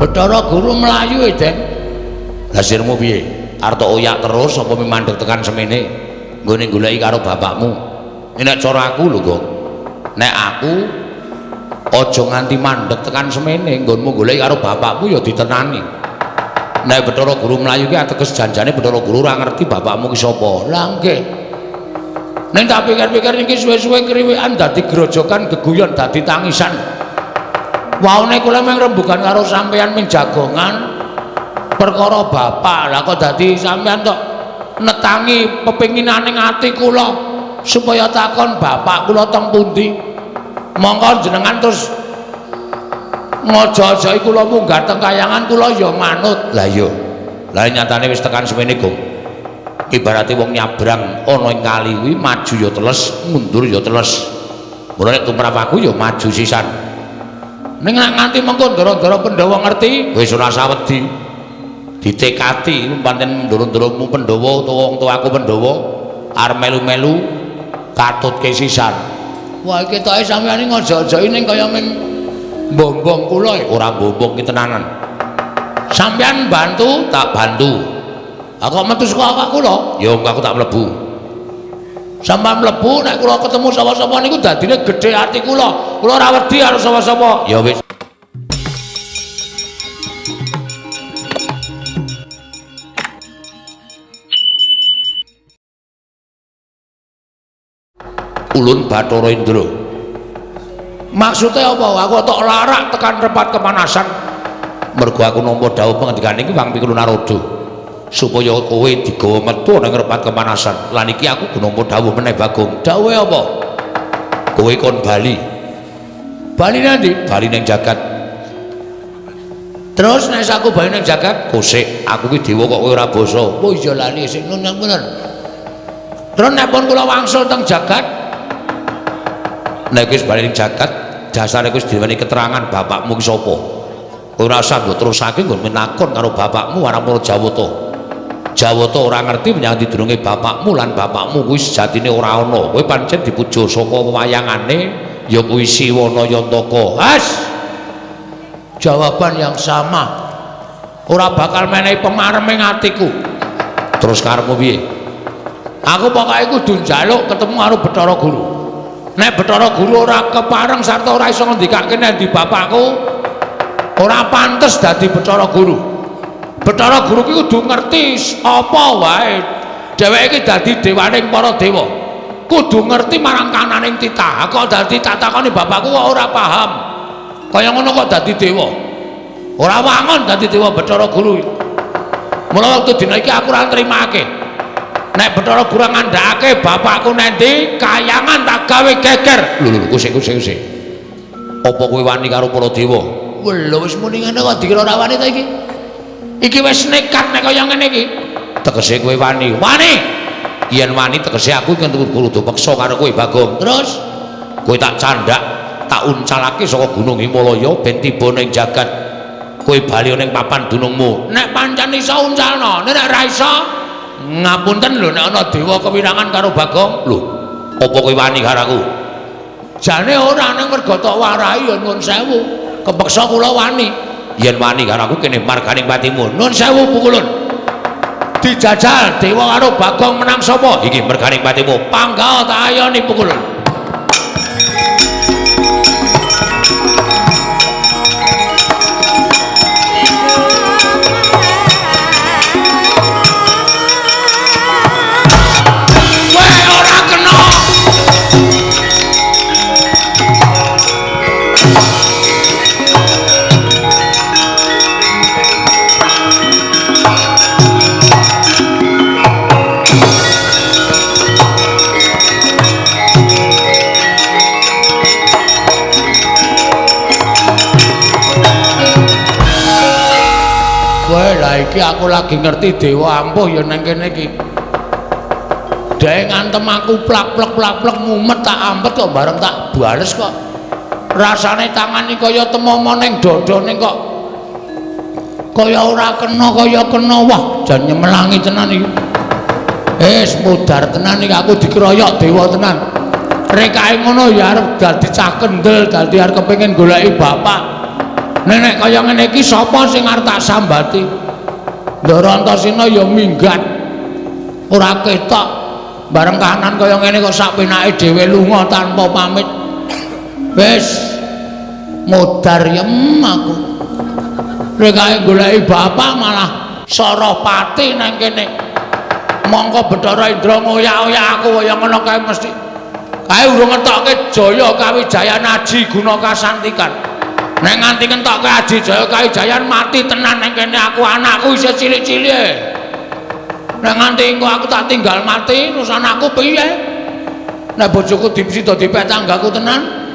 Bathara Guru mlayu e, Den. Lah sirmu piye? Arep tok oyak terus apa mandeg tekan semene? Nggone goleki karo bapakmu. Nek cara aku lho, Gong. Nek aku aja nganti mandeg tekan semene, nggonmu goleki karo bapakmu ya ditenani. Nek Bathara Guru mlayu ki ateges janjane Bathara Guru ora ngerti bapakmu ki sapa. Lah nggih. Ning tak pikir-pikir niki suwe-suwe kriwikan dadi grojokan geguyon dadi tangisan. Waune kula mung rembugan karo sampeyan ming jagongan perkara bapak. Lah kok dadi sampeyan tok netangi pepinginane ati kula supaya takon bapak kula teng pundi. Monggo jenengan terus ngojo-ojoki kula munggah teng kayangan kula ya manut. Lah iya. Lah nyatane wis tekan semene, Gong. Ibarate wong nyabrang ana ing kali kuwi maju ya teles, mundur ya teles. Mula nek tumrap aku ya maju sisan. Ning nek nganti mengko ndara-ndara Pandhawa ngerti, wis ora usah wedi. Ditekati pancen ndara-ndaramu Pandhawa utawa wong tuaku Pandhawa arep melu-melu katutke sisan. Wah, iki ketoke sampeyan iki ngojo-ojoki ning kaya ming mbombong kula. Ora mbombong ki tenanan. Sampeyan bantu, tak bantu. Aku metu saka awak kula, ya aku tak mlebu. Sampeyan mlebu nek kula ketemu sapa-sapa niku dadine gedhe ati kula. Kula ora wedi karo sapa-sapa. Ya wis. Ulun Bathara Indra. Maksudnya apa? Aku tok larak tekan repat kepanasan. Mergo aku nampa dawuh pengendikane iki Wang Pikul Narada. Supaya kowe digawa metu nang repat kepanasan. Lan iki aku nampa dawuh meneh Bagong. Dawuhe apa? Kowe kon bali. Bali nang ndi? Bali ning jagat. Terus nek aku bali ning jagat, kosek aku ki dewa kok kowe ora basa. Oh iya lali sik nun bener. Terus nek pun kula wangsul teng jagat, nek wis bali ning jagat, dasare wis diweni keterangan bapakmu ki sapa. Ora usah mbok terusake nggon menakon karo bapakmu marang para Jawata. Jawata ora ngerti menyang didurunge bapakmu lan bapakmu kuwi sejatine ora ana. Kowe pancen dipuja saka wayangane ya kuwi Siwana Yantaka. Has. Jawaban yang sama. Ora bakal menehi pemarem ing atiku. Terus karepmu piye? Aku pokoke kudu njaluk ketemu karo Bathara Guru. Nek Bathara Guru ora kepareng sarta ora iso ngendikake nek ndi bapakku, ora pantes dadi Bathara Guru. Bathara Guru ki kudu ngerti apa wae. Dheweke iki dadi dewaning para dewa. Kudu ngerti marang kananing titah. Kok dadi tak takoni bapakku kok ora paham. Kaya ngono kok dadi dewa. Ora wangun dadi dewa Bathara Guru. Mula wektu dina iki aku ora nrimake. Nek Bathara Guru ngandhakake bapakku nendi, kayangan tak gawe geger. Lho lho, kusik kusik kusik. Apa kowe wani karo para dewa? Lho wis muni ngene kok dikira ora wani ta iki? Iki wis nekat nek kaya ngene iki. Tegese kowe wani. Wani. Yen wani tegese aku iki kudu peksa karo kowe Bagong. Terus kowe tak candhak, tak uncalake saka Gunung Himalaya ben tiba ning jagat. Kowe bali ning papan dunungmu. Nek pancen iso uncalno, nek ora iso ngapunten lho nek ana dewa kewirangan karo Bagong. Lho, apa kowe wani karo aku? Jane ora, ning mergo tok warai ya nuwun sewu. Kepeksa kula wani. Yen wani karo aku kene marganing patimu. Nuwun sewu pukulun. Dijajal dewa karo Bagong menang sapa? Iki merganing patimu. Panggah tak ayoni pukulun. Iki aku lagi ngerti dewa ampuh ya nang kene iki. Dhek ngantem aku plak-plek plak-plek mumet tak ampet kok bareng tak bales kok. Rasane tangan iki kaya temomo ning dada ning kok kaya ora kena kaya kena. Wah, jan nyemelangi tenan iki. Wis mudhar tenan iki aku dikeroyok dewa tenan. Rekake ngono ya arep dadi cah kendel, dadi arep kepengin goleki bapak. Nek kaya ngene iki sapa sing arep tak sambati? Ndara Antasena ya minggat. Ora ketok. Bareng kahanan kaya ngene kok sak penake dhewe lunga tanpa pamit. Wis modar yem aku. Nek kae goleki bapak malah Sarapati nang kene. Mongko Bathara Indra ngoyak-oyak aku kaya ngono kae mesti. Kae urung ngetokke Jaya Kawijayan Aji Guna Kasantikan. Nek nganti ngetokke Aji Jaya Kawijayan mati tenan nang kene aku, anakku isih cilik-cilik. Nek nganti engko aku tak tinggal mati terus anakku piye? Nek bojoku dipsida dipek tanggaku tenan.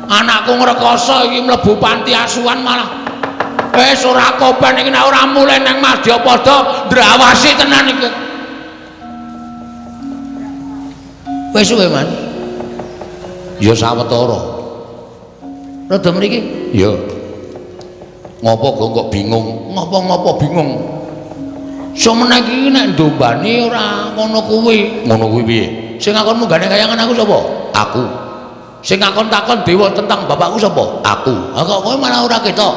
Anakku ngrekoso iki mlebu panti asuhan malah. Wis ora kopen iki nek ora mulih nang Madyapada ndrawasi tenan iki. Wis suwe, Mas. Ya sawetara. Rada mriki? Ya. Ngopo kok bingung? Ngopo-ngopo bingung. Semene iki nek ndombani ora ngono kuwi. Ngono kuwi piye? Sing ngakon munggane kayangan aku sapa? Aku. Sing ngakon takon dewa tentang bapakku sapa? Aku. Ha kok kowe malah ora ketok.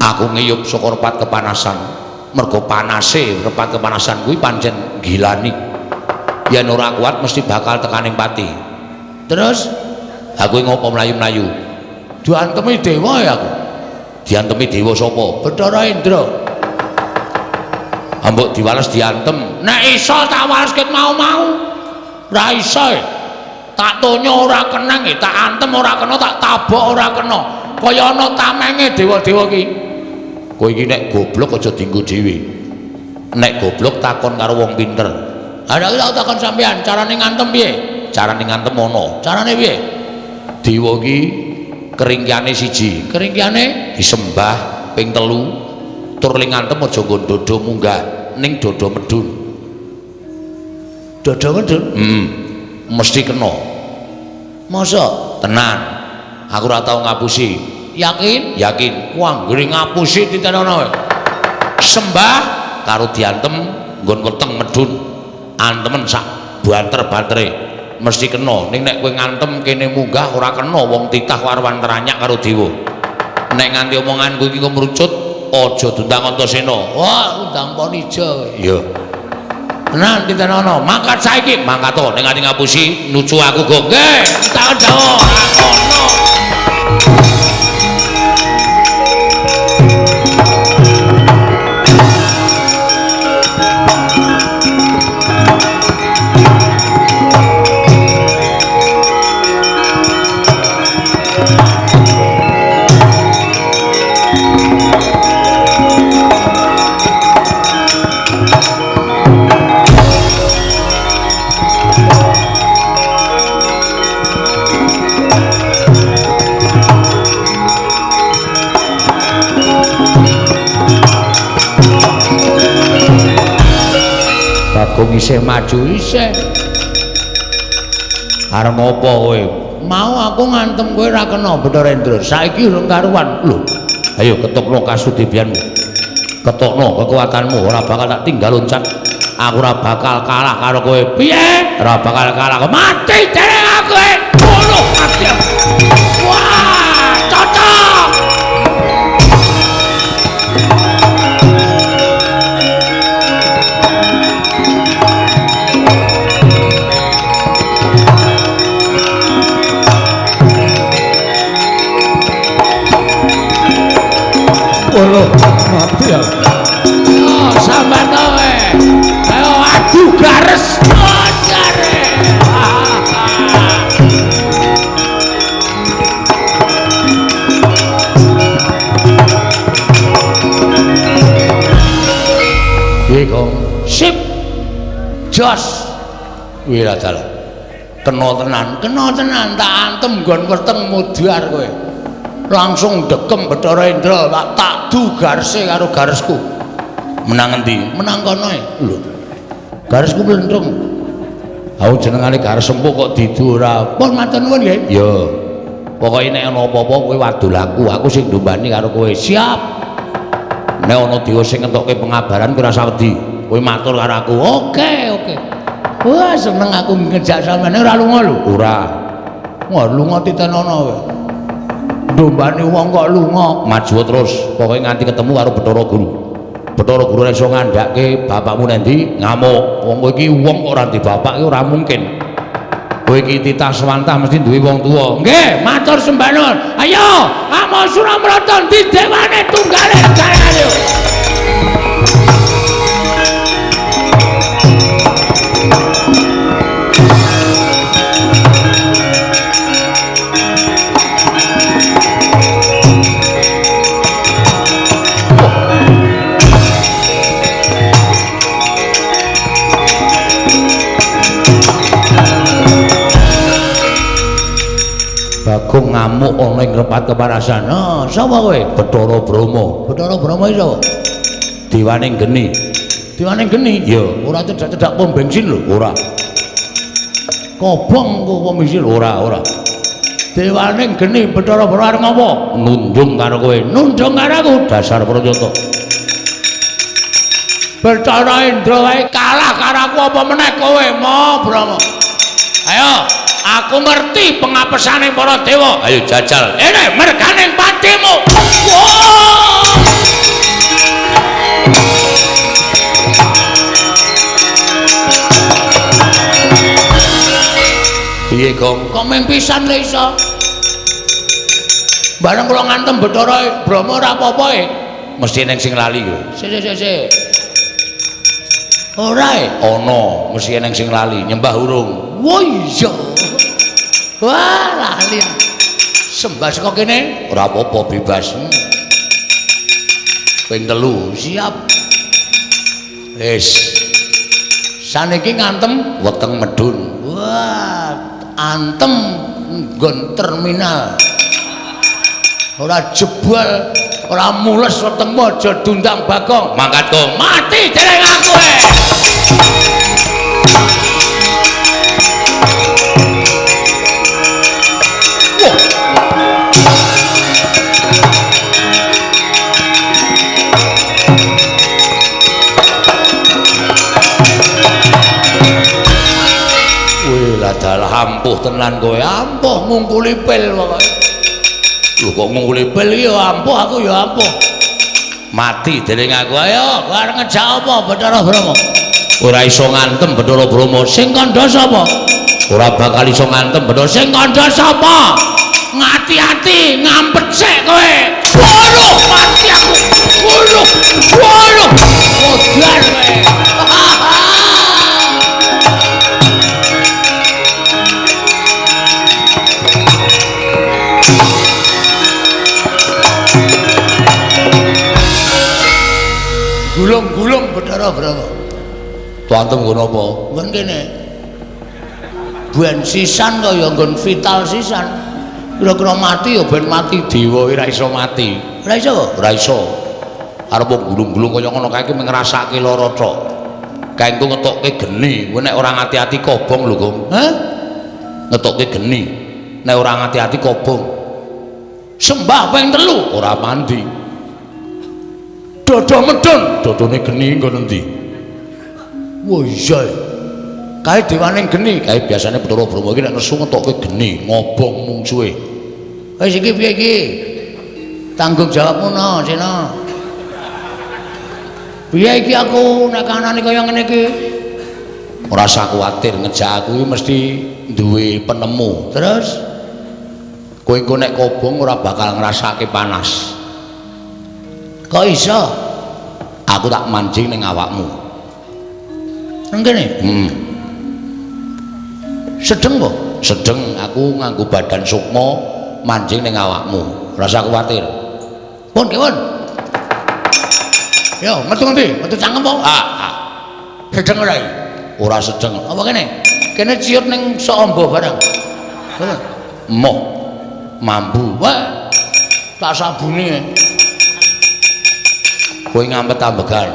Aku ngiyup saka repat kepanasan. Mergo panase repat kepanasan kuwi pancen gilani. Yen ora kuat mesti bakal tekaning pati. Terus aku ngopo mlayu-mlayu? Diantemi dewa ya aku. Diantemi dewa sapa? Bathara Indra. Ambok diwales diantem. Nek iso tak wales ket mau-mau. Ora iso. Tak tonyo ora kenang, tak antem ora kena, tak tabok ora kena. Kaya ana tamenge dewa-dewa ki. Kowe iki nek goblok aja dienggo dhewe. Nek goblok takon karo wong pinter. Ha nek tak takon sampean, carane ngantem piye? Carane ngantem ana. Carane piye? Dewa iki keringkiyane siji, keringkiyane disembah ping 3, tur ling ngantem aja nggon dodo munggah, ning dodo medhun. Dodo medhun? Mesti kena. Masa? Tenan. Aku ora tau ngapusi. Yakin? Yakin. Wah, anggere ngapusi titenono. Sembah karo diantem nggon weteng medhun. Antemen sak banter-bantere mesti kena. Ning nek kowe ngantem kene munggah ora kena, wong titah warwan teranyak karo dewa. Nek nganti omonganku iki kemrucut aja diundang Antasena. Wah, undang Ponija kowe. Iya. Tenan titenono, mangkat saiki, mangkat to. Nek nganti ngapusi nucu aku go. Nggih, tak dawa ora kono. Bagong isih maju isih. Arep apa kowe? Mau aku ngantem kowe ora kena Bathara Indra. Saiki urung karuan. Lho, ayo ketokno kasudebianmu. Ketokno kekuatanmu, ora bakal tak tinggal loncat. Aku ora bakal kalah karo kowe. Piye? Ora bakal kalah. Mati dereng aku. Ngono mati. Wah, cocok. Waduh, mati ya. Oh, sambat kowe. Ayo adu gares. Oh, jare. Piye, Gong? Sip. Jos. Wira dalah. Kena tenan, kena tenan tak antem nggon weteng mudhar kowe. Langsung dekem Bathara Indra, tak du garese karo garesku. Menang endi? Menang kono e. Lho. Garesku mlentrung. Aku jenengane gares empu kok didu ora. Pun matur nuwun nggih. Ya. Pokoke nek ana apa-apa kowe wadul aku, aku sing ndombani karo kowe. Siap. Nek ana dewa sing ngentokke pengabaran kowe ora usah wedi. Kowe matur karo aku. Oke, oke. Wah, seneng aku ngejak sampeyan ora lunga lho. Ora. Wah, lunga titenono kowe. Ndombani wong kok lunga. Maju terus, pokoke nganti ketemu karo Bathara Guru. Bathara Guru ora iso ngandhake bapakmu nendi, ngamuk. Wong kowe iki wong kok ora duwe bapak iki ora mungkin. Kowe iki titah swantah mesti duwe wong tuwa. Nggih, matur sembah nuwun. Ayo, Amo Suramrata ndi dewane tunggale ayo. Bagong ngamuk ana ing repat kepanasan. "Ah, sapa kowe?" "Bathara Brahma." "Bathara Brahma iki sapa?" "Dewaning geni." "Dewaning geni?" "Ya, ora cedhak-cedhak pom bensin lho." "Ora." "Kobong kok pom bensin?" "Ora, ora." "Dewaning geni Bathara Brahma arep ngopo?" "Nundung karo kowe." "Nundung karo aku?" "Dasar pranyata." Bathara Indra wae kalah karo aku apa meneh kowe, Ma Brahma. Ayo, aku ngerti pengapesane para dewa. Ayo jajal. Ene merganing patimu. Wah! Piye, Gong? Kok mung pisan le iso? Bareng kula ngantem Bathara Brahma ora apa-apa e. Mesti eneng sing lali yo. Sik sik sik. Ora e? Ana, mesti eneng sing lali, nyembah urung. Wah iya. Wah, lali. Sembah saka kene ora apa-apa bebas. Ping 3, siap. Wis. Saniki ngantem weteng medun. Wah, antem nggon terminal. Ora jebol, ora mules wetengmu aja dundang Bagong. Mangkat kok. Mati dereng aku e. Dalah ampuh tenan kowe, ampuh ngungkuli pil pokoke. Lho kok ngungkuli pil iki ya ampuh, aku ya ampuh. Mati dening aku. Ayo, kowe arep ngejak apa Bathara Brahma? Ora iso ngantem Bathara Brahma. Sing kandha sapa? Ora bakal iso ngantem Bathara. Sing kandha sapa? Ngati-ati ngampet sik kowe. Waduh, mati aku. Waduh. Waduh. Modar kowe. Gulung-gulung Bathara Brahma. Tuantem nggon apa? Nggon kene. Ben sisan kaya nggon vital sisan. Kira-kira mati ya ben mati dewa ora iso mati. Ora iso? Ora iso. Arep gulung-gulung kaya ngono kae iki ngrasake lara tok. Kae engko ngetokke geni, kowe nek ora ngati-ati kobong lho, Gong. Hah? Ngetokke geni. Nek ora ngati-ati kobong. Sembah ping 3 ora mandi. Dodo medun, dodone geni nggon endi? Wah iya. Kae dewaning geni, kae biasane Bathara Brahma iki nek nesu ngetokke geni, ngobong mungsuhe. Wis iki piye iki? Tanggung jawabmu no, Sena. Piye iki aku nek kanane kaya ngene iki? Ora usah kuwatir, ngejak aku iki mesti duwe penemu. Terus kowe engko nek kobong ora bakal ngrasake panas. Kok iso? Aku tak mancing ning awakmu. Nang kene? Sedeng kok? Sedeng, aku nganggo badan sukma mancing ning awakmu. Ora usah kuwatir. Pun, pun. Yo, metu ngendi? Metu cangkem apa? Ah, ah. Sedeng ora iki? Ora sedeng. Apa kene? Kene ciut ning sok amba barang. Moh. Mambu. Wah. Tak sabune. Kowe ngampet ambegan.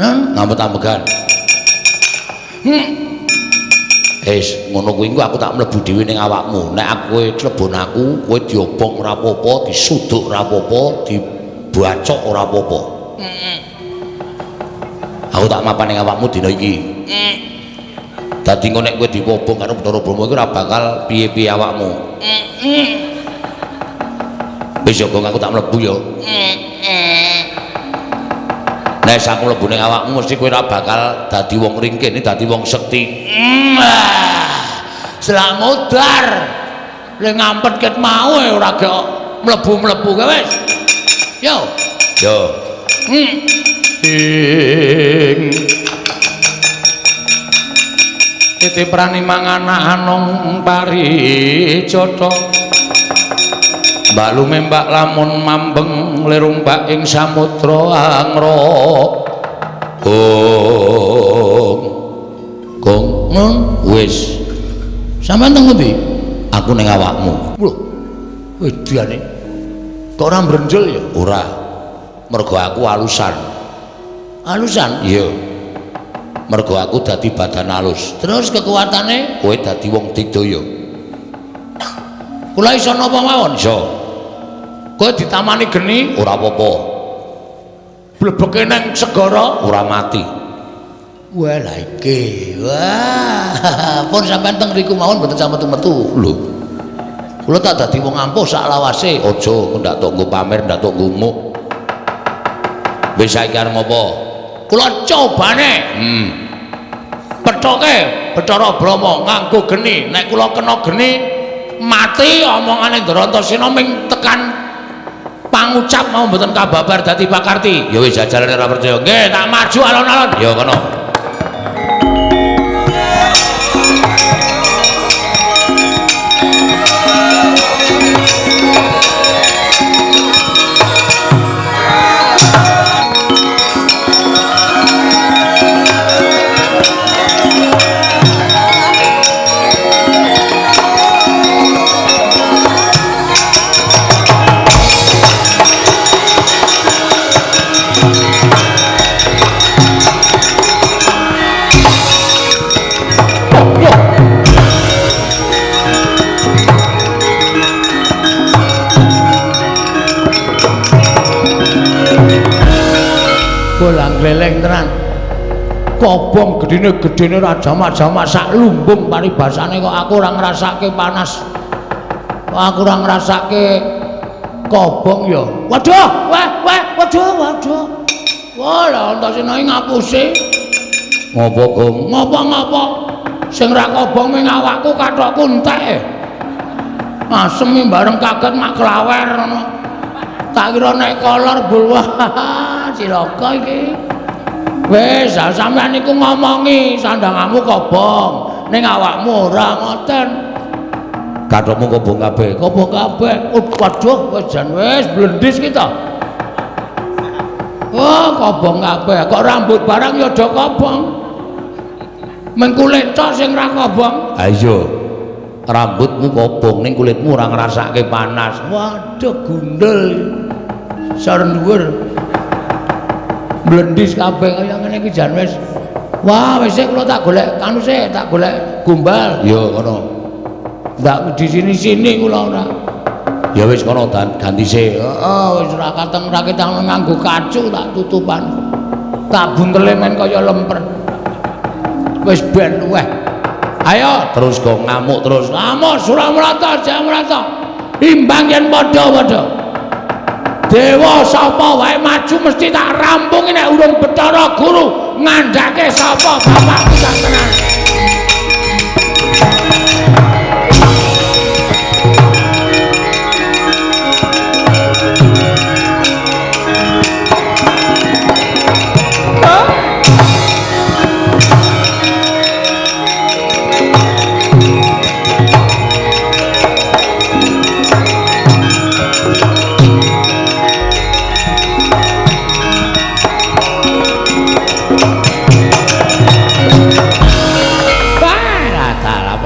Nang ngampet ambegan. Wis, ngono kuwi engko aku tak mlebu dhewe ning awakmu. Nek aku klebon aku, kowe diobong ora apa-apa, disuduk ora apa-apa, dibacok ora apa-apa. Aku tak mapan ning awakmu dina iki. Dadi engko nek kowe diobong karo Bathara Brahma iki ora bakal piye-piye awakmu. Wis ya Gong, aku tak mlebu ya. Nek aku mlebu ning awakmu mesti kowe ora bakal dadi wong ringkene, dadi wong sekti. Selak modar. Le ngampet ket mau ora gek mlebu-mlebu ke wis. Yo. Yo. Ing titi prani mangan anung parijata. Mbak lumembak lamun mambeng lirumbak ing samudra angra. Gong. Gong wis. Sampeyan teng pundi? Aku ning awakmu. Lho. Wedane. Kok ora mbrenjel ya? Ora. Mergo aku alusan. Alusan? Iya. Mergo aku dadi badan alus. Terus kekuatane kowe dadi wong digdaya. Kula iso napa mawon? Iso. Kowe ditamani geni ora apa-apa. Blebeke nang segara ora mati. Wah lha iki. Wah, pun sampean teng riku mawon mboten sampe metu. Lho. Kula tak dadi wong ampuh sak lawase. Aja ndak tok nggo pamer, ndak tok ngumuk. Wis saiki arep ngopo? Kula cobane. Pethoke Bathara Brahma nganggo geni. Nek kula kena geni mati omongane Ndrantasena ming tekan pangucap mau mboten kababar dadi pakarti. Ya wis jajalane ora percaya. Nggih, tak maju alon-alon. Ya kono. Bolang gleleng tenan. Kobong gedene-gedene ora jamak-jamak sak lumbung paribasane kok aku ora ngrasake panas. Kok aku ora ngrasake kobong ya. Waduh, wah, wah, waduh, waduh. Wah, lha Antasena iki ngapusi. Ngopo, Gong? Ngopo-ngopo? Sing ra kobong ming awakku kathokku entek. Asem bareng kaget mak klawer ngono. Tak kira nek kolor bul wah cilaka iki. Wis, sampean niku ngomongi sandangamu kobong, ning awakmu ora ngoten. Kathokmu kobong kabeh, kobong kabeh. Waduh, wis jan wis blendis ki to. Oh, kobong kabeh. Kok rambut barang ya do kobong. Meng kulit tok sing ra kobong. Ha iya. Rambutmu kobong ning kulitmu ora ngrasake panas. Waduh, gundel. Sor dhuwur. Blendis kabeh kaya ngene iki jan wis. Wah, wis kula tak golek anu sik, tak golek gombal. Ya kono. Ndak di sini-sini kula ora. Ya wis kono ganti sik. Heeh, wis ora kateng ra ketang nganggo kacu tak tutupan. Tak buntele men kaya lemper. Wis ben luweh. Ayo terus kok ngamuk terus. Ngamuk Suramrata, Jamrata. Imbang yen padha-padha. Dewa sapa wae maju mesti tak rampungi nek urung Bathara Guru ngandhake sapa bapakku sak tenan.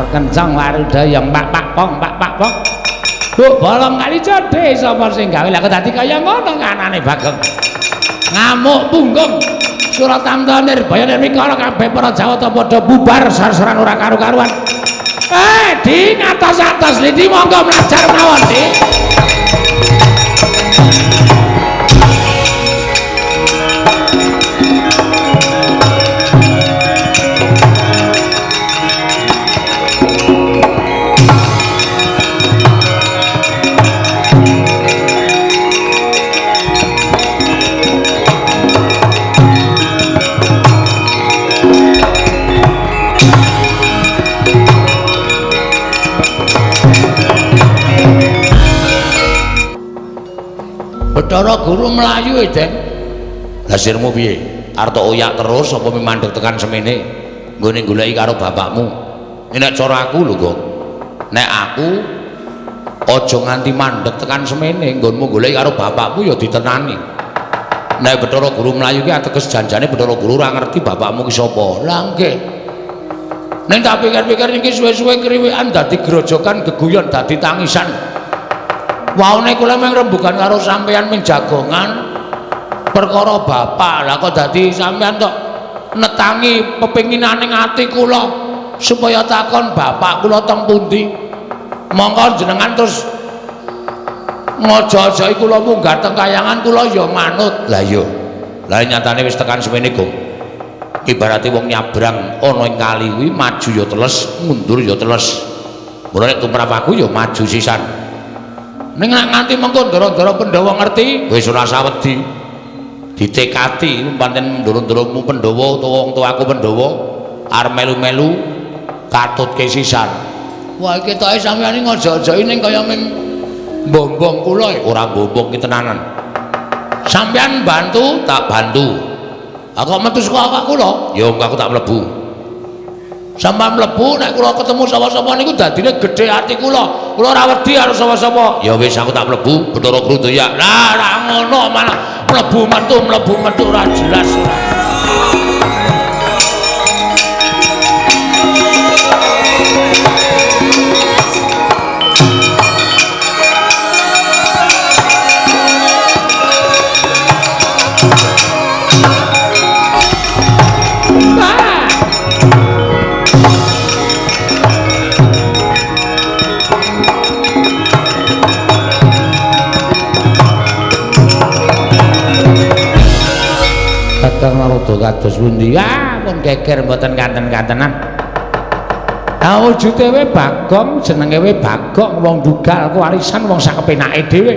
Kencang warudaya pak pak pong pak pak pong. Bu bolong kali jodhe sapa sing gawe lha kok dadi kaya ngono kanane Bagong. Ngamuk punggung Suratanta Nirbaya Nirmikara kabeh para Jawata padha bubar sar-saran ora karu-karuan. Di ngatos-atos lidi monggo mlajar mawon, Di. Bathara Guru mlayu e, Den. Lah sirmu piye? Arep tok oyak terus apa mandeg tekan semene? Nggone goleki karo bapakmu. Nek cara aku lho, Gong. Nek aku aja nganti mandeg tekan semene, nggonmu goleki karo bapakmu ya ditenani. Nek Bathara Guru mlayu ki ateges janjane Bathara Guru ora ngerti bapakmu ki sapa. Lah nggih. Ning tak pikir-pikir niki suwe-suwe kriwikan dadi grojokan geguyon dadi tangisan. Waune kula mung rembugan karo sampeyan ming jagongan perkara bapak. Lah kok dadi sampeyan tok netangi pepinginane ati kula supaya takon bapak kula teng pundi. Monggo jenengan terus ngojo-ojoki kula munggah teng kayangan kula ya manut. Lah iya. Lah nyatane wis tekan semene, Gong. Ibarate wong nyabrang ana ing kali kuwi maju ya teles, mundur ya teles. Mula nek tumrap aku ya maju sisan. Ning nek nganti mengko ndara-ndara Pandhawa ngerti, wis ora sawedi. Ditekati pancen ndara-ndaramu Pandhawa utawa wong tuaku Pandhawa arep melu-melu katutke sisan. Wah, iki ketoke sampeyan iki ngojo-ojoki ning kaya ming bombong kula ora bombong ki tenanan. Sampeyan bantu, tak bantu. Aku metu saka awak kula, ya aku tak mlebu. Sampeyan mlebu nek kula ketemu sapa-sapa niku dadine gedhe ati kula. Kula ora wedi karo sapa-sapa. Ya wis aku tak mlebu, Bathara Guru ya. Lah ora ngono malah mlebu metu ora jelas ora. Kakang Narada kados pundi? Ah, pun geger mboten kanten-kantenan. Ah, wujude we Bagong, jenenge we Bagong, wong dugal warisan wong sak kepenake dhewe.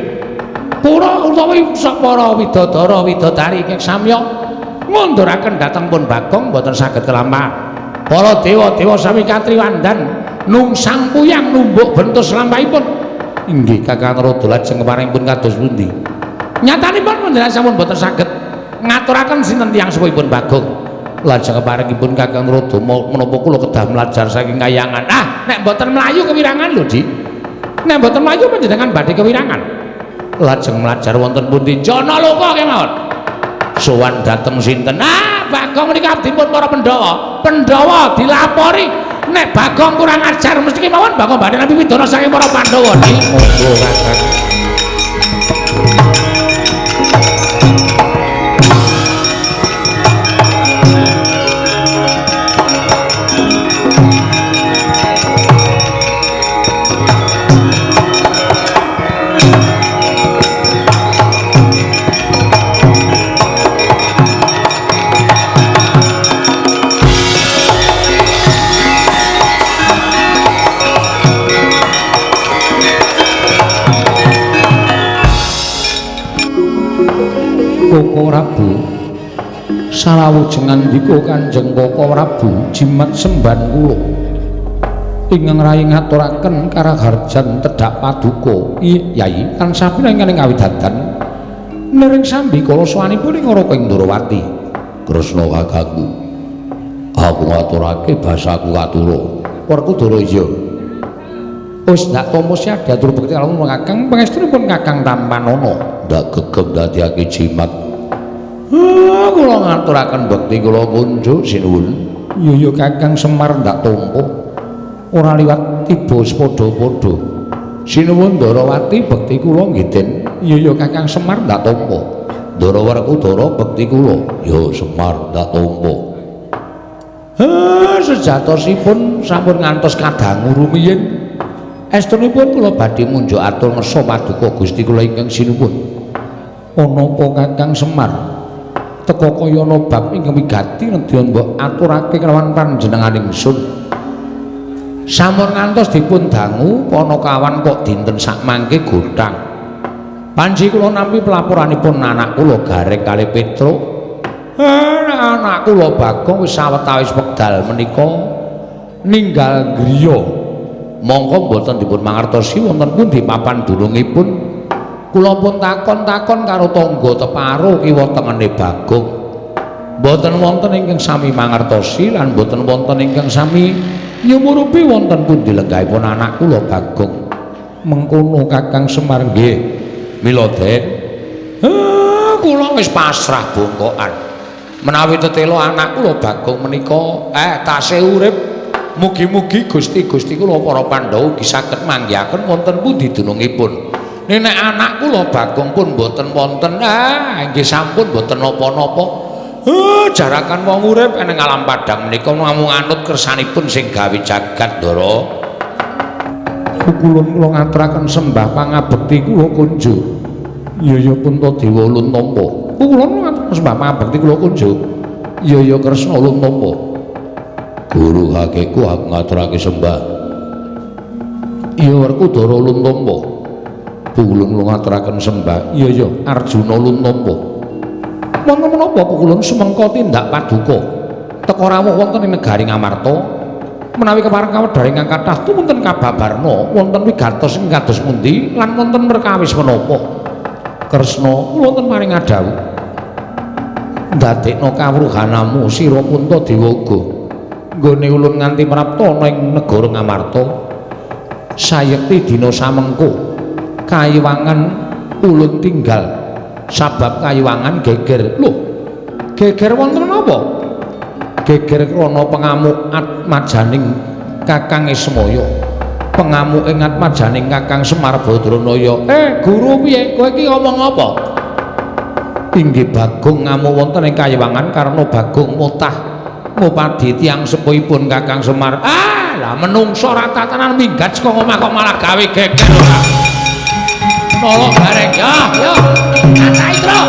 Pura utawi para widodara widodari ingkang samya ngunduraken dhateng pun Bagong mboten saged kelampahan. Para dewa-dewa sami katriwandan nungsang puyang numbuk bentus lampahipun. Inggih Kakang Narada lajeng keparingipun kados pundi? Nyatanipun panjenengan sampun mboten saged ngaturaken sinten tiyang sepuhipun Bagong. Lajeng keparingipun Kakang Narada menapa kula kedah mlajar saking kayangan. Ah, nek mboten mlayu kewirangan lho, Dik. Nek mboten mlayu panjenengan badhe kewirangan. Lajeng mlajar wonten pundi? Janaloka kemawon. Sowan dhateng sinten? Ah, Bagong menika abdipun para Pandhawa. Pandhawa dilapori nek Bagong kurang ajar mesti kemawon Bagong badhe nampi widana saking para Pandhawa, Dik. Monggo Kakang. Koko Prabu salawujengan ndika Kanjeng Koko Prabu jimat semban kula ingkang rayi ngaturaken karaharjan tedhak paduka. Yai tansah pinangan ing kawidadan niring sambi kala sowanipun ing Raka Indrawati. Kresna kakangku, aku ngaturake basaku katura. Werkudara iya wis ndak tampa siaga atur bekti kalamun Kakang pangestunipun Kakang Tampanana. Ndak gegem dadiake jimat. Kula ngaturaken bekti kula kunjuk sinuwun. Iya ya Kakang Semar ndak tampa. Ora liwat tiba padha-padha. Sinuwun Ndarawati bekti kula nggih Den. Iya ya Kakang Semar ndak tampa. Ndara Werkudara bekti kula. Ya Semar ndak tampa. Sejatosipun sampun ngantos kadangu rumiyin. Estunipun kula badhe munjuk atur ngersa paduka Gusti kula ingkang sinuwun. Ana apa Kakang Semar? Teka kaya ana bab ingkang wigati nedya mbok aturake kelawan panjenengan ingsun. Sampun ngantos dipun dangu panakawan kok dinten sakmangke gothang. Panji kula nampi pelaporanipun anak kula Gareng kalih Petruk. Anak kula Bagong wis sawetawis wekdal menika ninggal griya. Mongko mboten dipun mangertosi wonten pundi papan dunungipun. Kula pun takon-takon karo tangga teparo kiwa tengene Bagong. Mboten wonten ingkang sami mangertosi lan mboten wonten ingkang sami nyumurupi wonten pundi lenggahipun anak kula Bagong. Mengkono Kakang Semar nggih. Mila Den, kula wis pasrah bongkokan. Menawi tetela anak kula Bagong menika tasih urip, mugi-mugi Gusti-gusti kula para Pandhawa ugi saged manggihaken wonten pundi dunungipun. Nek anak kula Bagong pun mboten wonten, nggih sampun mboten napa-napa. Jarakan wong urip ing alam padhang menika namung anut kersanipun sing gawe jagat, Ndara. Kula kula ngaturaken sembah pangabekti kula kunjuk. Ya ya Puntadewa ulun tampa. Kula ngaturaken sembah pangabekti kula kunjuk. Ya ya Kresna ulun tampa. Guru hakiku aku ngaturake sembah. Ya Werkudara ulun tampa. Kula ngaturaken sembah. Ya ya Arjuna ulun tampa. Wonten menapa pukulun sumengka tindak paduka teka rawuh wonten ing negari Ngamarta menawi kepareng kawedhar ingkang kathah tumunten kababarna wonten wigatos ing kados pundi lan wonten perkawis menapa. Kresna kula wonten paring adhawuh ndadekna kawruhanamu sira Puntadewa uga nggone ulun nganti prapta ana ing negara Ngamarta sayekti dina samengko kayiwangan ulun tinggal sabab kayiwangan geger. Lho, geger wonten menapa? Geger krana pengamuk atmajaning Kakang Ismaya. Pengamuk ing atmajaning Kakang Semar Badranaya. Guru piye? Kowe iki ngomong apa? Inggih Bagong ngamuk wonten ing kayiwangan karena Bagong motah ngupadi tiyang sepuhipun Kakang Semar. Ah, lah menungso ora tatanan minggat saka omah kok malah gawe geger ora. Tolong bareng ya, ya. Katai truk.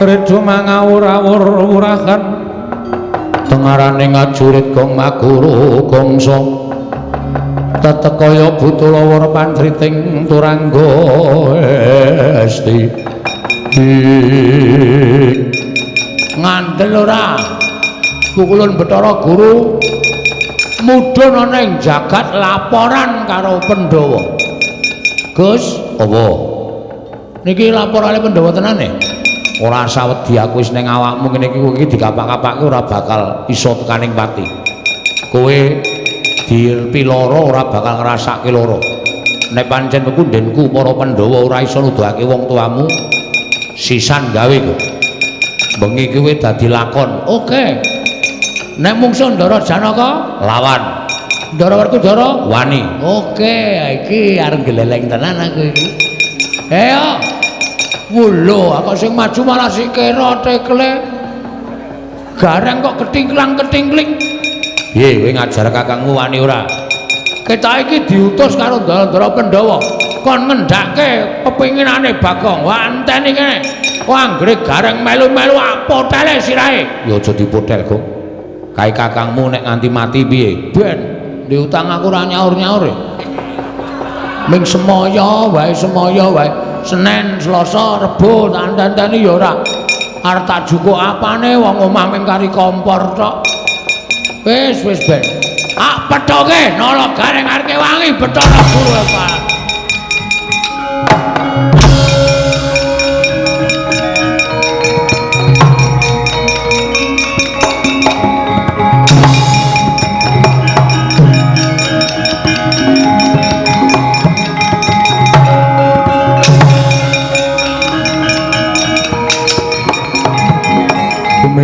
Redo mangawur-awur urahan tengarane ngajurit gong maguru gongso tetekaya butulawara pancriting turangga esti ngandel ora pukulun Bathara Guru mudhun ana ing jagat laporan karo Pandhawa. Gus, apa? Niki laporane Pandhawa tenane? Ora sawedi aku wis ning awakmu ngene iki kowe iki dikapak-kapake ora bakal iso tekaning pati. Kowe dipiloro ora bakal ngrasake lara. Nek pancen pepundhenku para Pandhawa ora iso nuduhake wong tuamu, sisan gawe kok. Bengi kowe dadi lakon. Oke. Nek mungsu Ndara Janaka lawan. Ndara Werkudara wani. Oke, iki arep gleleng tenan aku iki. Ayo. Wulo, aku sing maju malah sikira tekle. Gareng kok ketingklang-ketingkling. Piye kowe ngajar kakangmu wani ora? Kita iki diutus karo ndara-ndara Pandhawa kon ngendhake pepinginane Bagong. Wah, enteni kene. Wah, anggere gareng melu-melu apotele sirahe. Ya aja dipotel, Gong. Kae kakangmu nek nganti mati piye? Ben, diutang aku ora nyaur-nyaur. Ming semaya wae, semaya wae. Senin, Selasa, Rebo, tantenteni ya ora. Arep tak jukuk apane wong omah ming kari kompor tok. Wis wis ben. Ah pethoke nala gareng arke wangi Bathara Guru Pak.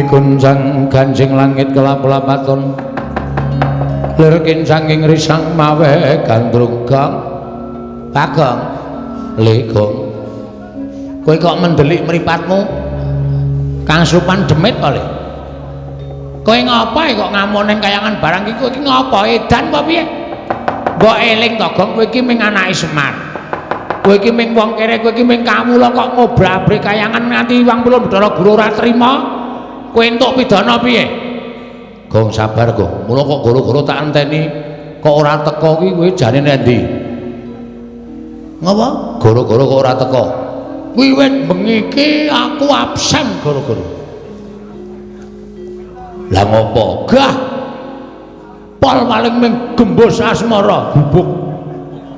Guncang ganjing langit kelap-lapaton lir kincanging risang mawe gandrung gang. Bagong Le, Gong. Kowe kok mendelik mripatmu? Kang Supan demit to, Le? Kowe ngapa kok ngamuk ning kayangan barang iki? Kowe iki ngapa? Edan apa piye? Mbok eling to, Gong, kowe iki ming anake Semar. Kowe iki ming wong kere, kowe iki ming kawula kok ngobrak-abrik kayangan nganti wang pulun Bathara Guru ora trima. Kowe entuk pidana piye? Gong, sabar, Gong. Mula kok goro-goro tak enteni kok ora teko ki kowe jane nendi? Ngapa? Goro-goro kok ora teko? Wiwit bengi iki aku absen goro-goro. Lah ngopo? Gah. Pol paling ming gembus asmara, gubuk.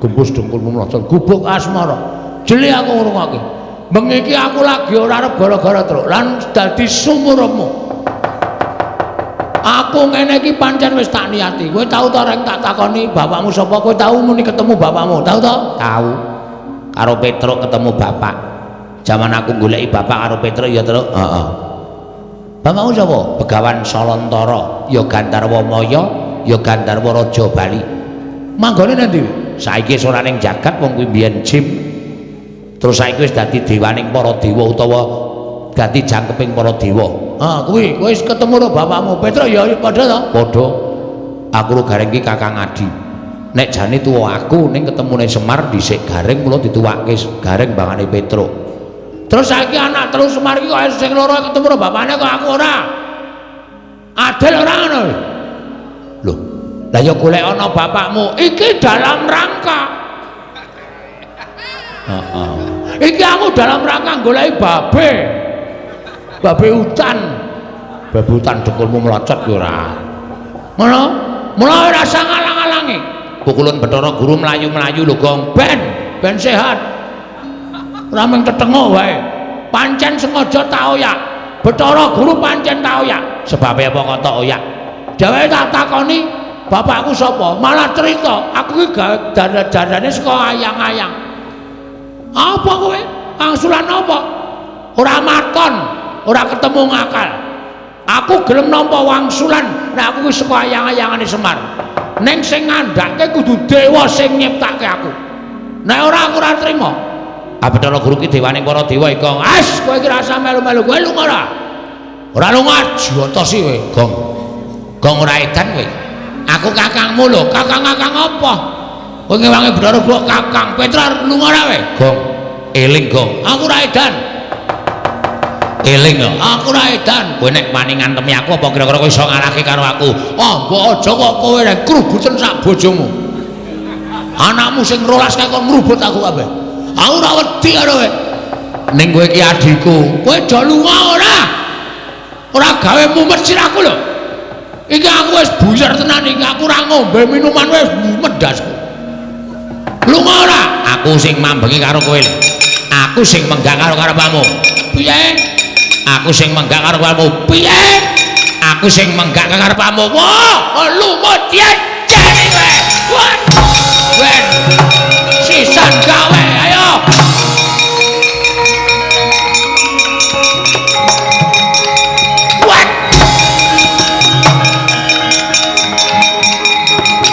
Gembus dengkulmu mlocot, gubuk asmara. Jeli aku ngrungokke. Bengi iki aku lagi ora arep gara-gara truk lan dadi sumurmu. Aku ngene iki pancen wis tak niati. Kowe tau ta reng tak takoni bapakmu sapa? Kowe tau muni ketemu bapakmu? Tau ta? Tau. Karo Petruk ketemu bapak. Jaman aku goleki bapak karo Petruk ya, Truk. Heeh. Bapakmu sapa? Begawan Salantara, ya Gandharwa Maya, ya Gandharwa Raja Bali. Manggone nang ndi? Saiki wis ora ning jagat wong kuwi mbiyen jim. Terus saiki wis dadi dewaning para dewa utawa dadi jangkeping para dewa. Ah, kuwi kowe wis ketemu karo bapakmu. Petruk ya padha to? Padha. Aku ro Gareng iki Kakang Adi. Nek jane tuwa aku ning ketemune Semar dhisik Gareng mula dituwake Gareng bangane Petruk. Terus saiki anak telu Semar iki kok sing loro ketemu karo bapakne kok aku ora. Adil ora ngono? Lho, lah ya golek ana bapakmu. Iki dalam rangka. Heeh. Iki aku dalam rangka goleki babe. Babe hutan. Babe hutan dengkulmu mlocot ya ora. Ngono? Mula ora usah ngalang-alangi. Pukulun Bathara Guru mlayu-mlayu lho, Gong. Ben, ben sehat. Ora mung tetengok wae. Pancen sengaja tak oyak. Bathara Guru pancen tak oyak. Sebabe apa kok tak oyak? Dheweke tak takoni bapakku sapa? Malah cerita, aku iki dana-danane saka ayang-ayang. Apa kowe? Angsulan apa? Ora maton, ora ketemu ngakal. Aku gelem nampa wangsulan nek aku iki saka ayang-ayangane Semar. Ning sing ngandhake kudu dewa sing nyiptake aku. Nek ora aku ora trima. Ah, Bathara Guru ki dewaning para dewa iki. As, kowe iki rasa melu-melu. Kowe lunga ora? Ora lunga, jotos kowe, Gong. Gong ora edan kowe. Aku kakangmu lho, kakang-kakang apa? Kowe ngewangi Bathara Guru kakang. Petra lunga ora kowe? Gong, eling Gong. Aku ora edan. Eling lho, aku ora edan. Kowe nek wani ngantemi aku apa kira-kira kowe iso ngalahke karo aku? Oh, mbok aja kok kowe nek krubuten sak bojomu. Anakmu sing rolas kae kok ngrubut aku kabeh. Aku ora wedi karo kowe. Ning kowe iki adhiku. Kowe aja lunga ora? Ora gawe mumet sirahku lho. Iki aku wis buyar tenan iki, aku ora ngombe minuman wis mumet ndasku. Lunga ora? Aku sing mambengi karo kowe lho. Aku sing menggak karo karepmu. Piye? Aku sing menggak karo karepmu. Piye? Aku sing menggak karo karepmu. Wah, lumut jene kowe. Wah. Ben. Sisan gawe, ayo. Wah.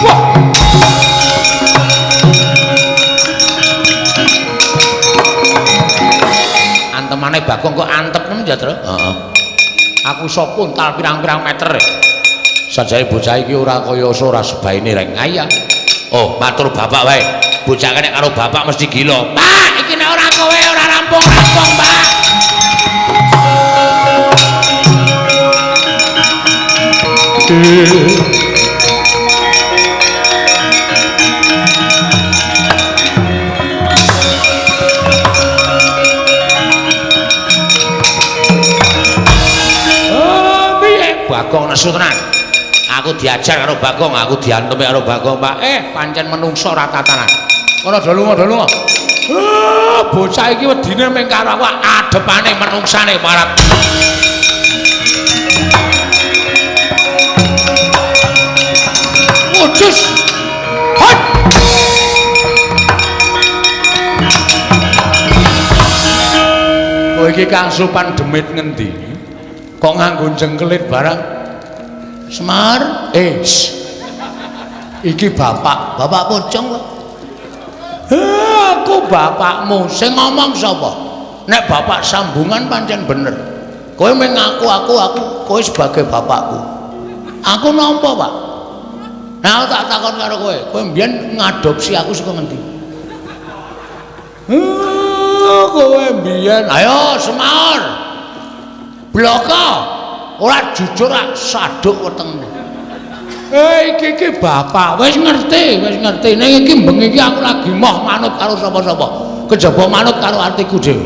Wah. Antemane Bagong kok antep ngono ya, Tru? Heeh. Aku iso puntal pirang-pirang meter. Sajane bocah iki ora kaya ora sebaine reng. Iya. Oh, matur bapak wae. Bocah nek karo bapak mesti gila. Pak, iki nek ora kowe ora rampung-rampung, Pak. Oh, piye? Bagong nesu tenan. Aku diajar karo Bagong, aku diantemi karo Bagong, Pak. Pancen menungso ora tatanan. Kono do lunga, do lunga. Bocah iki wedine mung karo aku adepane menungsane marap. Wujus. Hot. Kowe iki Kang Supan demit ngendi? Kok nganggo jengkelit barang? Semar, iki bapak, bapak pocong kok. Aku bapakmu. Sing ngomong sapa? Nek bapak sambungan pancen bener. Kowe mung ngaku aku kowe sebagai bapakku. Aku nampa, Pak. Nah, aku tak takon karo kowe, kowe mbiyen ngadopsi aku saka ngendi? Kowe mbiyen, ayo semaur. Bloko. Ora jujur ak saduk wetengmu. Iki iki bapak wis ngerti, wis ngerti. Ning iki bengi iki aku lagi moh manut karo sapa-sapa. Kejaba manut karo atiku dhewe.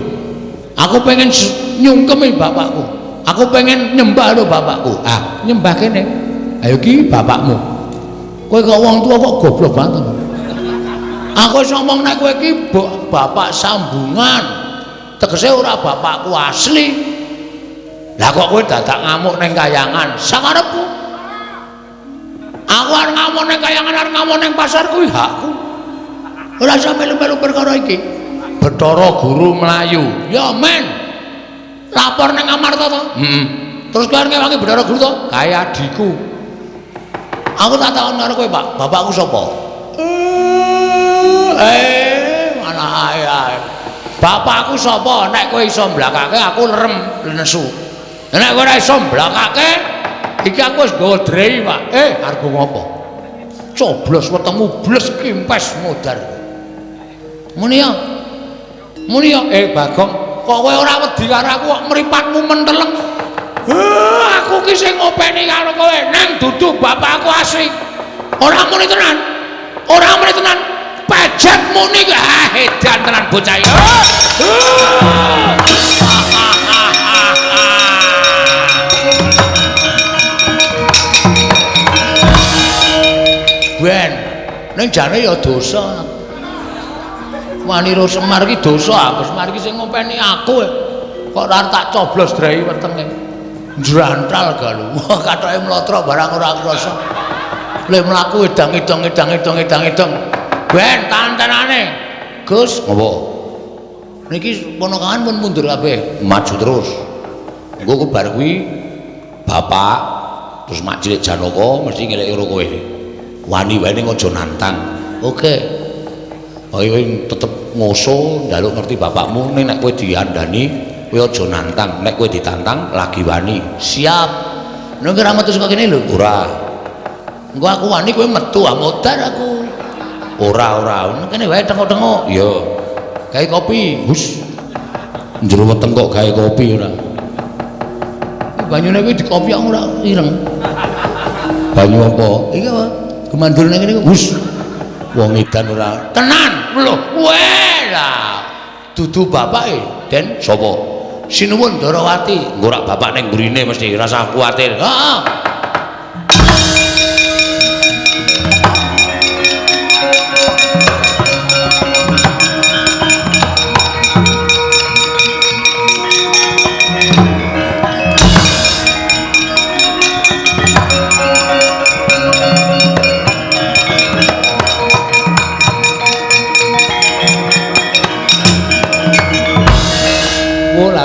Aku pengen nyungkemi bapakku. Aku pengen nyembah karo bapakku. Ah, nyembah kene. Ayo iki bapakmu. Kowe kok wong tua kok goblok banget. Aku wis ngomong nek kowe iki bapak sambungan. Tegese ora bapakku asli. Lah kok kowe dadak ngamuk ning kayangan? Sakarepku. Aku arep ngamuk ning kayangan, arep ngamuk ning pasar kuwi hakku. Ora usah melu-melu perkara iki. Bathara Guru mlayu. Ya men. Lapor ning Amarta to? Heeh. Terus kowe arep ngewangi Bathara Guru to? Kae adhiku. Aku tak takon karo kowe, Pak. Bapakku sapa? Malah ae. Bapakku sapa? Nek kowe iso mblakake aku lerem nesu. Nek kowe ora iso mblakake, iki aku wis nggawa drei, Pak. Arep ngopo? Coblos wetengmu bles kimpes modar. Muni ya. Muni ya, Bagong, kok kowe ora wedi karo aku kok mripatmu menteleng. Aku ki sing ngopeni karo kowe, nang dudu bapakku asli. Ora muni tenan. Ora muni tenan. Pejet muni ki edan tenan bocah iki. Ben, ning jane ya dosa. Wanira Semar iki dosa, aku Semar iki sing ngopeni aku. Kok ora tak coblos drei wetenge. Njrantal galu. Wah, kathoke mlotrok barang ora krasa. Le mlaku edang-edang edang-edang edang-edang. Ben, tantenane. Gus, ngopo? Niki ponakan pun mundur kabeh, maju terus. Engko ku bar kuwi bapak terus mak cilik Janaka mesti ngeleki karo kowe. Wani wae ning aja nantang. Oke. Kowe tetep ngoso njaluk ngerti bapakmu, ning nek kowe diandani kowe aja nantang, nek kowe ditantang lagi wani. Siap. Nek ora metu saka kene lho. Ora. Engko aku wani kowe metu ah modar aku. Ora ora. Kene wae tengok-tengok. Iya. Gawe kopi. Hus. Njero weteng kok gawe kopi ora. Banyune kuwi dikopi aku ora ireng. Banyu apa? Iki apa? Gemandur nang kene. Hus. Wong edan ora tenan lho. Weh lah. Dudu bapake, Den sapa? Sinuwun Darawati. Engko rak bapak ning mburine mesti rasah kuwatir. Heeh.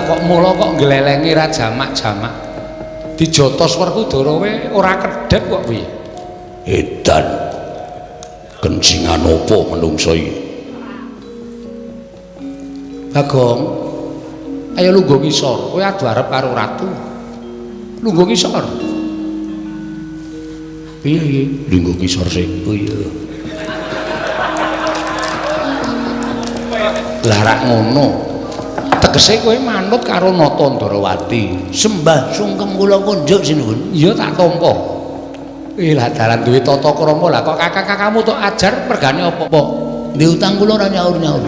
Kok mula kok nglelengi ra jamak-jamak. Dijotos Werkudara we ora kedhep kok piye? Edan. Kencingan apa menungso iki? Bagong, ayo lungguh ngisor. Kowe adu arep karo ratu. Lungguh ngisor. Piye iki? Lungguh ngisor sik. Oh iya. Lah rak ngono. Tegese kowe manut karo Nata Ndarawati. Sembah sungkem kula kunjuk sinuwun. Iya tak tampa. Lah dalan duwe tata krama lah kok kakak-kakakmu tok ajar mergane apa? Ndek utang kula ora nyaur-nyaur.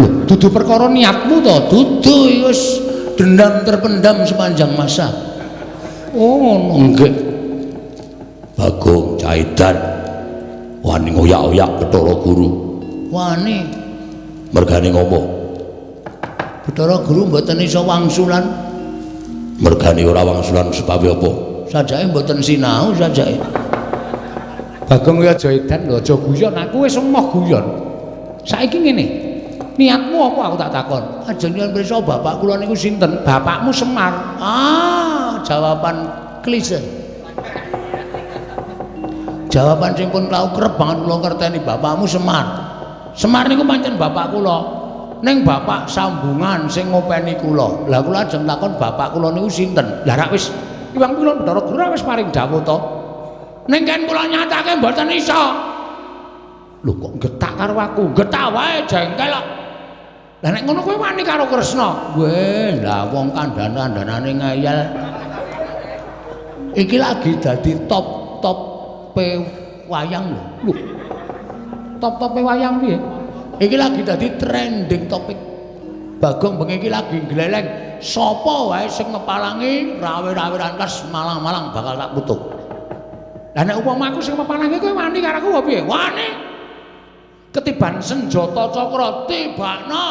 Lho, dudu perkara niatmu to? Dudu wis dendam terpendam sepanjang masa. Oh, ngono. Nggih. Bagong Caidan wani ngoyak-oyak Bathara Guru. Wani. Mergane ngopo? Bathara Guru mboten iso wangsulan. Mergane ora wangsulan sebabe apa? Sajake mboten sinau sajake. Bagong kowe aja edan lho, aja guyon. Aku wis emoh guyon. Saiki ngene. Niatmu apa aku tak takon? Ajeng nyuwun pirsa bapak kula niku sinten? Bapakmu Semar. Ah, jawaban klise. Jawaban sing pun kula kerep banget kula ngerteni bapakmu Semar. Semar niku pancen bapak kula. Ning bapak sambungan sing ngopeni kula. Lah kula ajeng takon bapak kula niku sinten? Lah rak wis Iwang Pilon Bathara Guru wis paring dawuh to. Ning ken kula nyatake mboten iso. Lho kok getak karo aku? Getak wae jengkel kok. Lah nek ngono kowe wani karo Kresna? Weh, lah wong kandhan-kandhanane ngeyel. Iki lagi dadi top-top wayang lho. Lho. Top-tope wayang piye? Iki lagi dadi trending topik. Bagong bengi iki lagi gleleng. Sapa wae sing ngepalangi rawe-rawe rantas malang-malang bakal tak putuk. Lah nek upama aku sing ngepalangi kowe wani karo aku apa piye? Wani. Ketiban senjata cakra tibakno.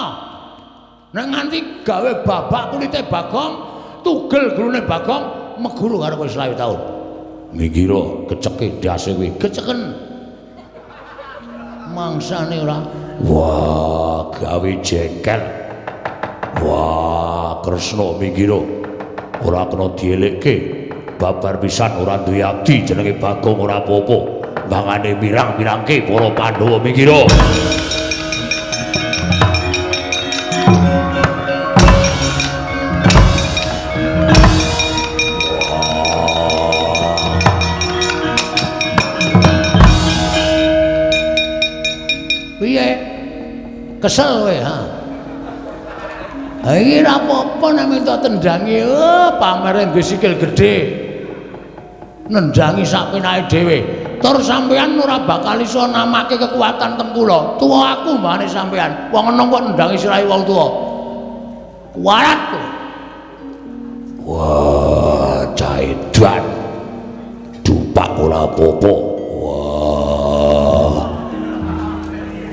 Nek nganti gawe babak kulite Bagong, tugel gulune Bagong, meguru karo kowe 20 taun. Minggiro keceke ndase kowe, keceken. Mangsane ora. Wah, gawe jengkel. Wah, Kresna minggiro. Ora kena dielekke. Babar pisan ora duwe abdi jenenge Bagong ora apa-apa. Mangane mirang-mirangke para Pandhawa minggiro. Piye? Kesel kowe, ha? Ha iki ora apa-apa nek minta tendangi, oh, pamere duwe sikil gedhe. Nendangi sak penake dhewe. Tur sampean ora bakal iso namake kekuatan teng kula. Tuwa aku mbane sampean. Wong enom kok nendangi sirahe wong tuwa. Kuwarat kowe. Wah, caedan. Dupak ora apa-apa. Wah.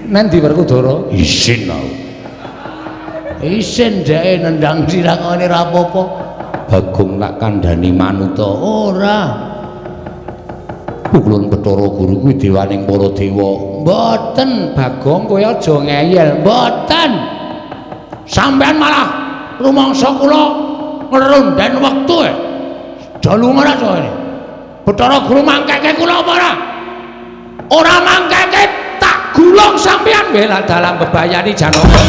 Nendi Werkudara? Isin aku. Isin dheke nendang sirah ngene ora apa-apa. Bagong tak kandhani manuta. Ora. Pukulun Bathara Guru kuwi dewaning para dewa. Mboten, Bagong kowe aja ngeyel. Mboten. Sampean malah rumangsa kula ngrunden wektu e. Dalu ora to ini. Bathara Guru mangkeke kula apa ora? Ora mangkeke tak gulung sampean bela dalam bebayani Janaka.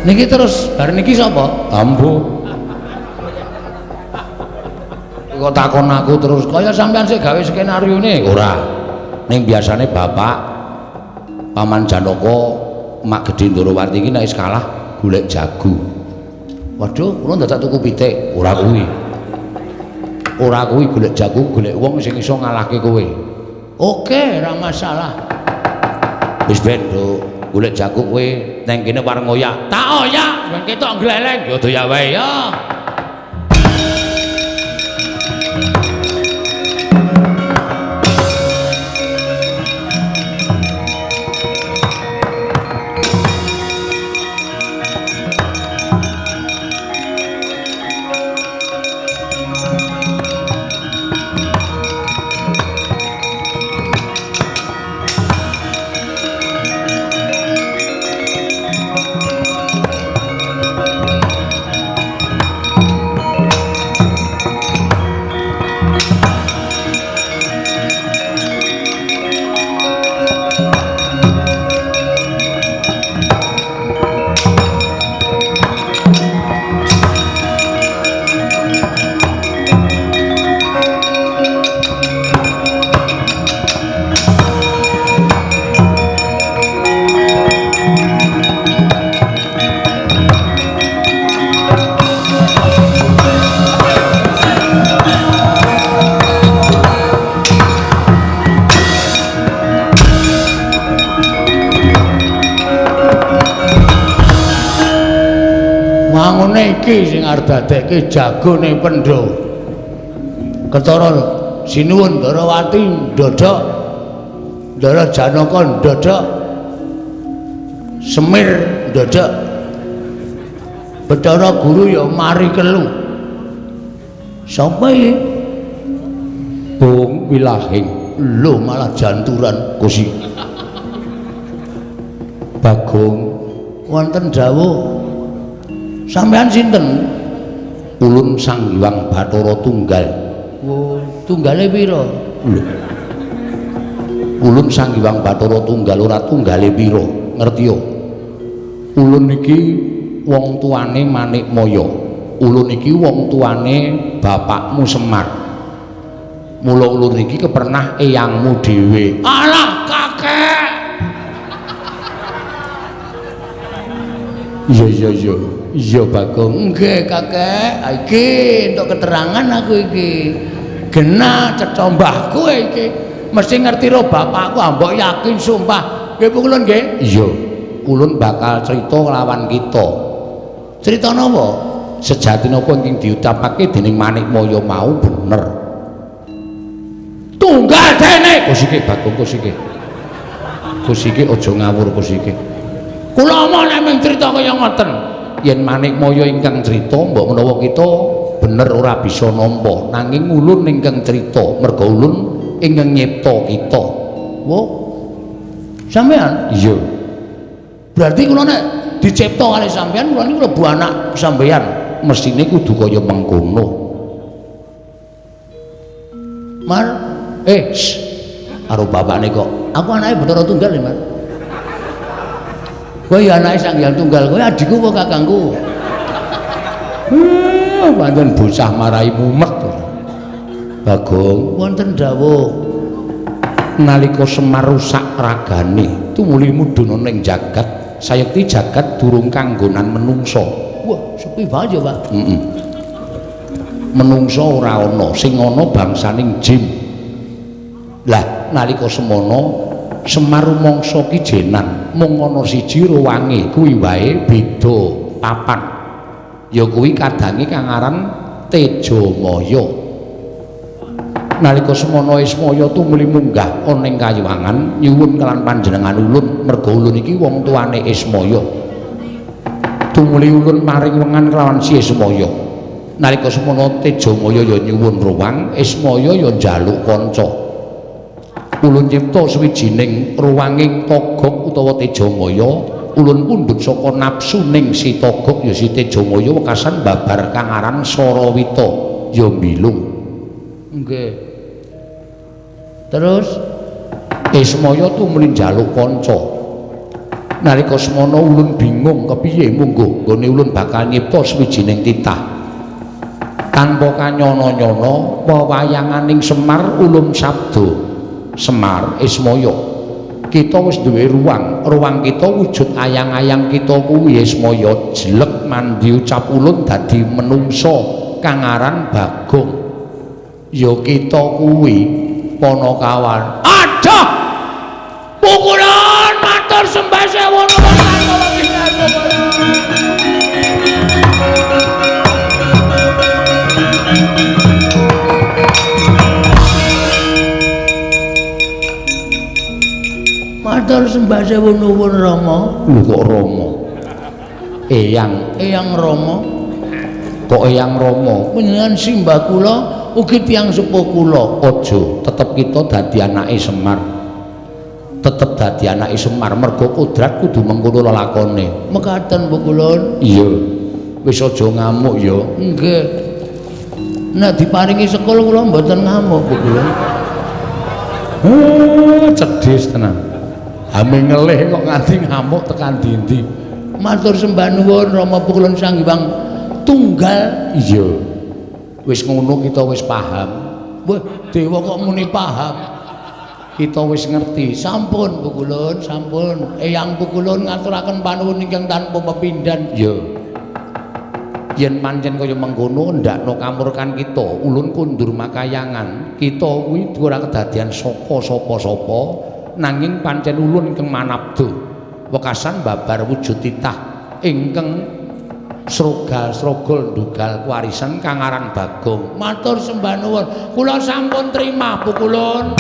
Niki terus bar niki sapa? Ambo. Kok takon aku terus kaya sampean sik gawe skenario-ne? Ora. Ning biasane bapak Paman Janaka Mak Gedhe Ndorowati iki nek wis kalah golek jago. Waduh, kula dadak tuku pitik. Ora kuwi. Ora kuwi golek jago, golek wong sing iso ngalahke kowe. Oke, ora masalah. Wis ben, Nduk. Golek jago kowe nang kene wareng oyak. Tak oyak, ben ketok gleleng. Ya doyak wae ya. Wangune iki sing arep dadekke jagone Pandhawa. Ketara sinuwun Ndarawati ndodhok, Ndara Janaka ndodhok, Semir ndodhok, Bathara Guru ya mari kelu. Sapa iki? Bung Wilahing. Lho malah janturan Kusi. Bagong Wonten dawuh. Sampeyan sinten? Ulun Sang Hyang Bathara Tunggal. Oh, tunggale pira? Lho. Ulun Sang Hyang Bathara Tunggal ora tunggale pira, ngerti yo? Ulun iki wong tuane Manikmaya. Ulun iki wong tuane bapakmu Semar. Mula ulun iki kepernah eyangmu dhewe. Alah, kakek. Iya iya iya. Iya Bagong. Nggih, kakek. Iki entuk keterangan aku iki. Genah cetha mbahku iki. Mesti ngerti ro bapakku, mbok yakin sumpah. Nggih ulun nggih? Iya. Ulun bakal crita lawan kita. Crita napa? Sejati napa ingkang diucapake dening Manikmaya mau bener. Tunggal dene. Kusike Bagong kusike. Kusike aja ngawur kusike. Kula omong nek mung crita kaya ngoten. Yen Manikmaya ingkang crita mbok menawa kita bener ora bisa nampa, nanging ulun ingkang crita merga ulun ingkang nyipta kita. Wah. Sampeyan? Iya. Berarti kula nek dicipta kali sampeyan, kula niku klebu anak sampeyan. Mesthine kudu kaya mengkono. Mar, karo bapakne kok. Aku anake Bathara Tunggal lho, Mar. Kowe ya anake Sang Hyang Tunggal, kowe adikku apa kakangku? Pancen bocah marai mumet. Bagong, wonten dawuh. Nalika Semar rusak ragane, tumuli mudhun ana ing jagat, sayekti jagat durung kanggonan menungsa. Wah, sepi banget ya, Pak. Heeh. Menungsa ora ana, sing ana bangsaning jin. Lah, nalika semono Semar rumangsa kijenan, mung ana siji ruwange, kuwi wae beda papan. Ya kuwi kadange kang aran Tejamaya. Nalika semono Ismaya tumuli munggah ana ing kayuwangan nyuwun kelan panjenengan ulun, merga ulun iki wong tuane Ismaya. Tumuli ulun maring wengan kelawan si Ismaya. Nalika semono Tejamaya ya nyuwun ruwang, Ismaya ya njaluk kanca. Ulun nyipta sawijining ruwanging Togok utawa Tejamaya, ulun pundhut saka nafsuning si Togok ya si Tejamaya wekasan babar kang aran Sarawita ya mbilung. Nggih. Terus Ismaya tumuli njaluk kanca. Nalika semono ulun bingung kepiye mungguh nggone ulun bakal nyipta sawijining titah. Tanpa kanyono-nyono wewayanganing Semar ulun sabda, Semar Ismaya, kita wis duwe ruang, ruang kita wujud ayang-ayang kita kuwi Ismaya jelek mandi ucap ulun dadi menungsa kang aran Bagong. Ya kita kuwi Panakawan. Aduh! Pukulan matur sembah sewu nuwun. Matur sembah sewu nuwun Rama. Lho kok Rama? Eyang, Eyang Rama. Kok Eyang Rama? Panjenengan simbah kula ugi tiyang sepuh kula. Aja, tetep kita dadi anake Semar. Tetep dadi anake Semar merga kodrat kudu mengkono lelakone. Mekaten Bu Kulun. Iya. Wis aja ngamuk ya. Nggih. Nek diparingi sekul kula mboten ngamuk Bu Kulun. Cedhis tenan. Ame ngelih kok nganti ngamuk tekan dindi. Matur sembah nuwun Rama Pukulun Sang Hyang Tunggal. Iya. Wis ngono kita wis paham. Wah, dewa kok muni paham. Kita wis ngerti. Sampun Pukulun, sampun. Eyang Pukulun ngaturaken panuwun ingkang tanpa pepindhan. Iya. Yen pancen kaya mengkono ndakno kamurkan kita, ulun kundur makayangan. Kita kuwi ora kedadian saka sapa-sapa. Nanging pancen ulun ingkang manabda wekasan babar wujud titah ingkang srogal-srogol ndugal kewarisan kang aran Bagong. Matur sembah nuwun, kula sampun trima Bu Kulun.